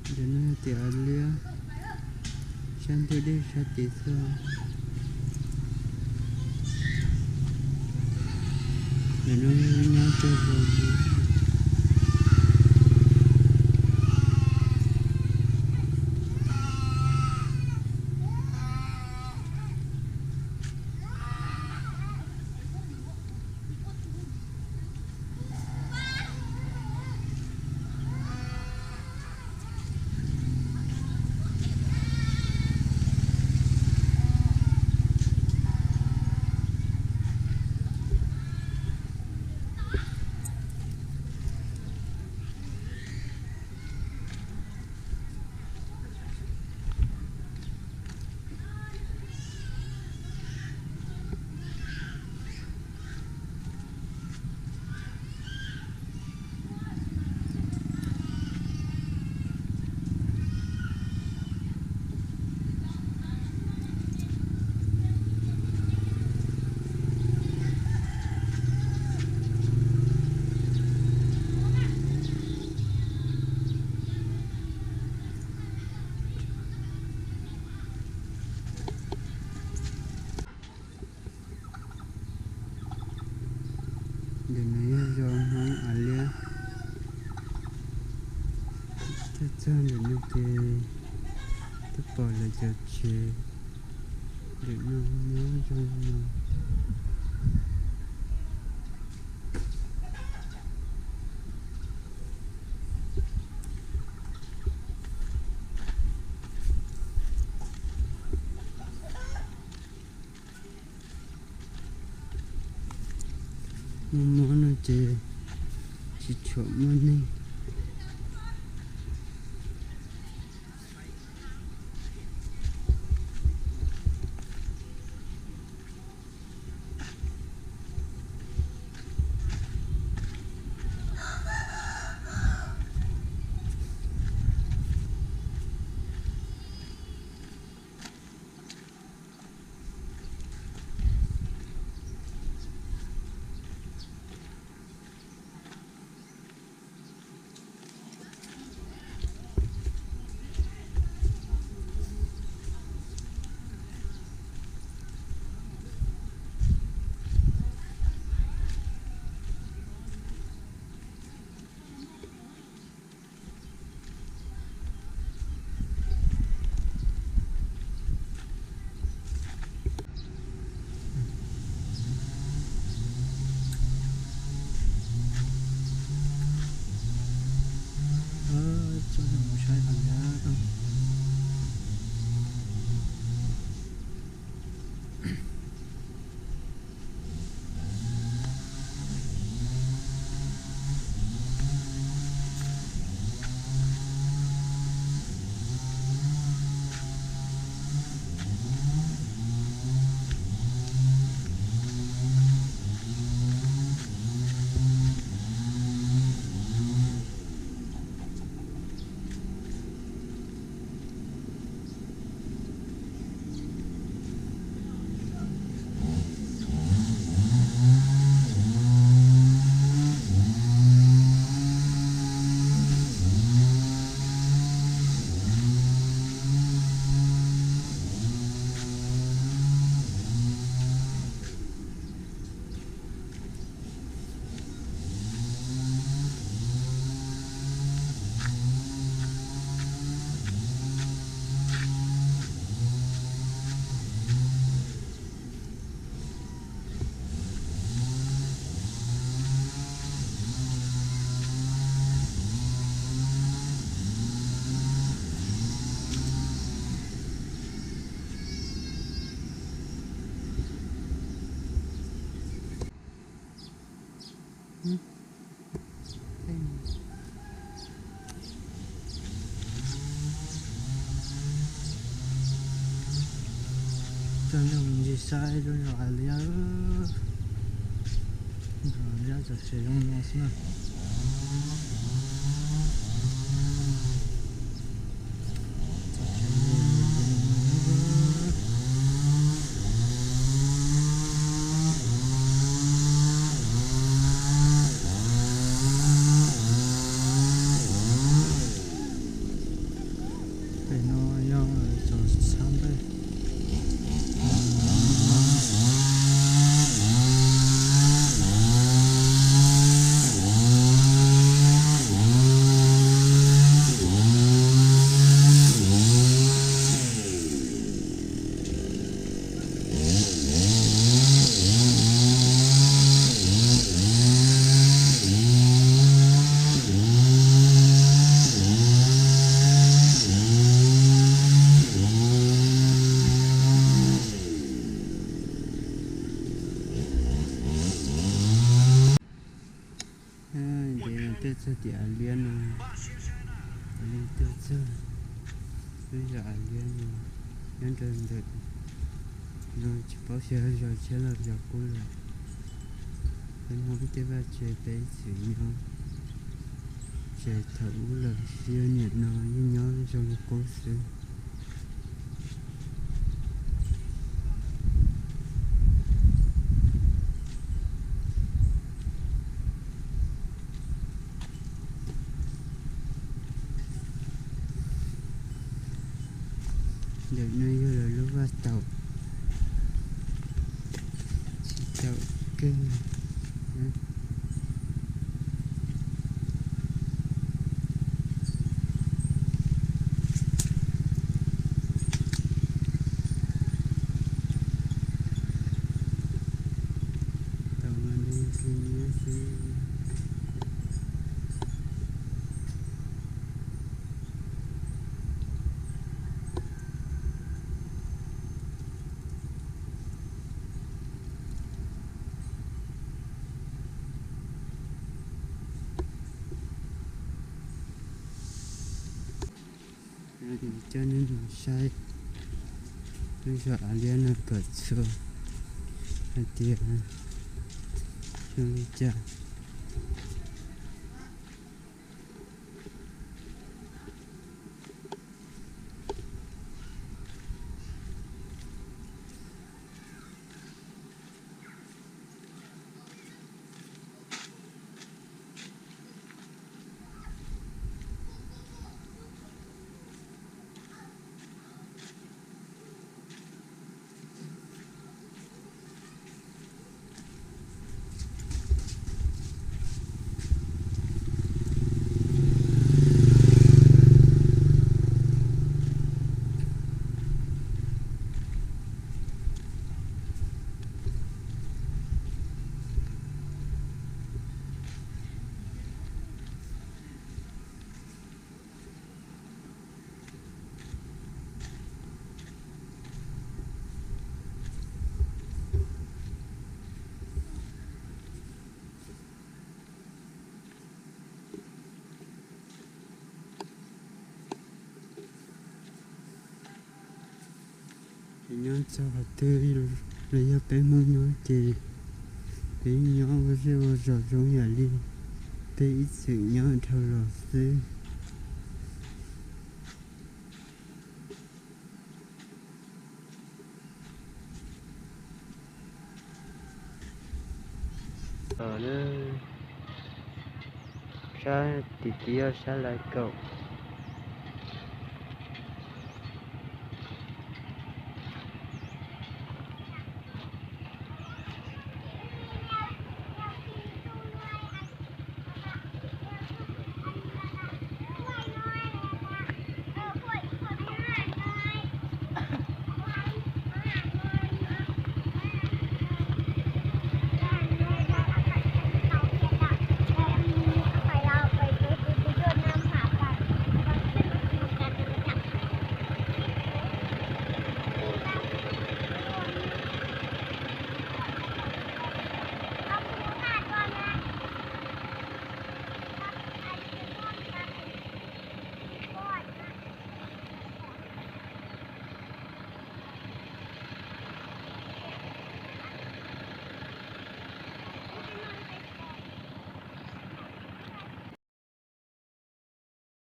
Ntawm no yog tias liab, sab ntuj deb sab tid xwb. Ntawm no nyob rau hauv. Ntawm no yog zos Hmoob Av Liab. Tuaj txog ntawm no ces twb pom lawv cov tsev. Ntawm no nyob zoo no. Muaj mob no ces tsis tshua muaj neeg. Coj nej mus ncig saib lub zos Av Liab. Zos Av Liab txoj kev zoo no xwb na. Ntev tuaj txog tim Av Liab no, Av Liab tuaj txog, lub zos Av Liab no nyob rau ntawm no, tsis paub xyov zos tshiab los zos qub lawm. Peb Hmoob tej vaj tse peb ib txwm nyob, tseem thaum ub los sis niaj no yeej nyob zoo li qub xwb. Ntawm no yog lawv lub vaj taum, tsis taum kawg. Taum mas nws nqhis nyiab xwb. Coj nej mus saib lub zos Av Liab no kom txhua hais tias zoo li cas. Nyob txog qhov twg los yog peb Hmoob nyob ces peb nyob ua zej ua zos zoo yam li peb ib txwm nyob dhau los xwb. Sab tim tid yog sab Lais Kaum.